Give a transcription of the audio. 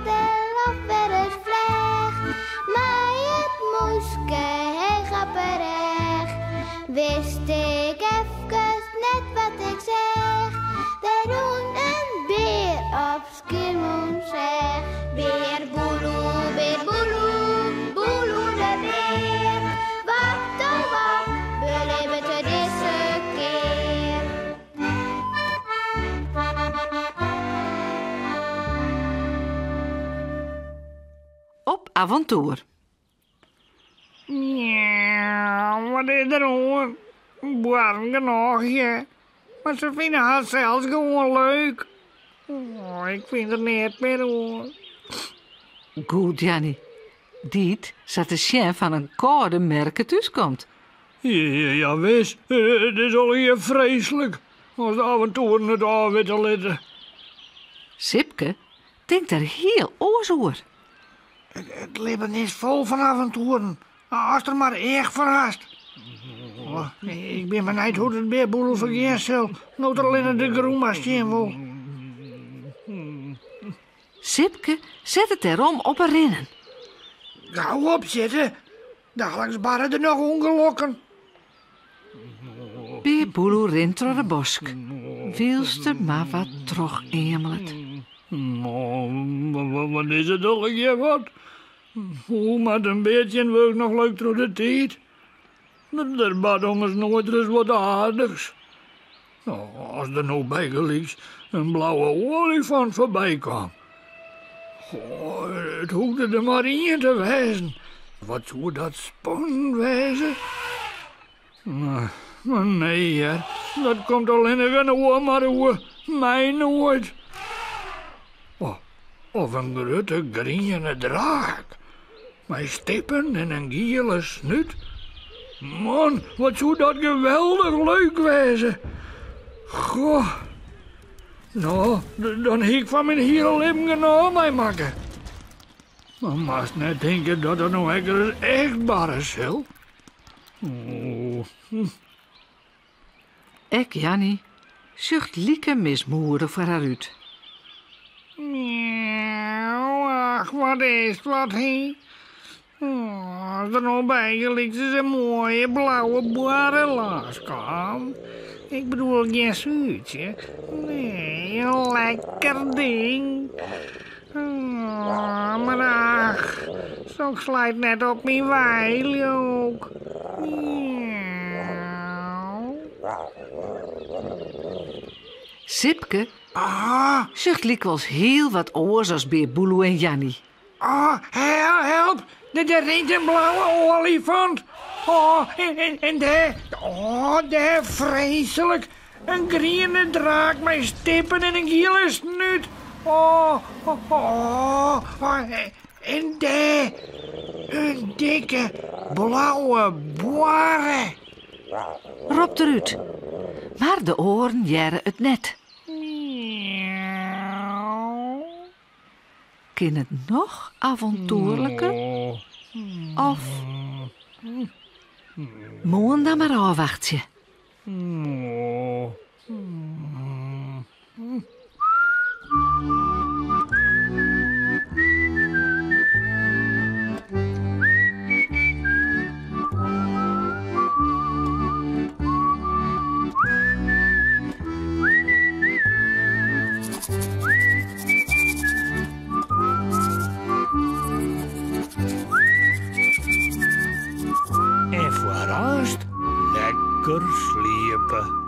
del of wer ris flecht. Mei it mûske heech op 'e rêch. Wist ik efkes net wat ik seach. Der rûn in bear op Skiermûntseach. Bear Boeloe, bear Boeloe, Boeloe de bear. Wat oh wat belibbet er dizze kear? Op avontoer. Miauw, wat is der oan? Boarren genôch hear. Mar se fine harsels gewoan leuk. Oh, ik fyn der neat mear oan. Goed, Janny. Dy't, sa te sjen, fan in kâlde merke thúskomt. Ja, wis. It is allegear freeslik as de aventoeren it ôfwitte litte. Sipke tinkt der hiel oars oer. It libben is fol fan aventoeren, ast der mar each foar hast. Oh, ik bin benijd hoe't it Bear Boeloe fergean sil, no't er allinne de grûn mar stean wol. Sipke set it dêrom op 'e rinnen. Gau opsjitte, daliks barre der noch ûngelokken. Bear Boeloe rint troch de bosk, wylst er mar wat trocheamelet. Wat is it allegear wat? Hoe moat in bear tsjintwurdich noch leuk troch de tiid? Der bart ommers noait ris wat aardichs. As der no bygelyks in blauwe oaljefant foarby kaam. It hoegde der mar ien te wêzen. Wat soe dat spannend wêze? Mar nee hear, dat komt allinnich in oar mar oer, my noait. Of in grutte griene draak mei stippen en in giele snút. Man, wat soe dat geweldich leuk wêze. Goh. No, dan hie ik fan myn hiele libben genôch meimakke. Mar moatst net tinke dat dat no ek ris echt barre sil. Oh. Ek Janny sjocht like mismoedich foar har út. Miauw, ach, wat is 't wat, hé? As der no bygelyks ris in moaie blauwe boarre lânskaam. Ik bedoel gjin suertsje, nee, in lekker ding. Mar ach, soks leit net op myn wei, leau 'k. Miauw. Sipke sjocht lykwols hiel wat oars as Bear Boeloe en Janny. Oh, help! Der rint in blauwe oaljefant. Oh, en dêr, oh, dêr freeslik. In griene draak mei stippen en in giele snút. Oh, oh, oh, en dêr in dikke blauwe boarre. Ropt er út, mar de oaren hearre it net. Miauw. Kin it noch avontoerliker? Of moarn dan mar ôfwachtsje. En foarearst lekker sliepe.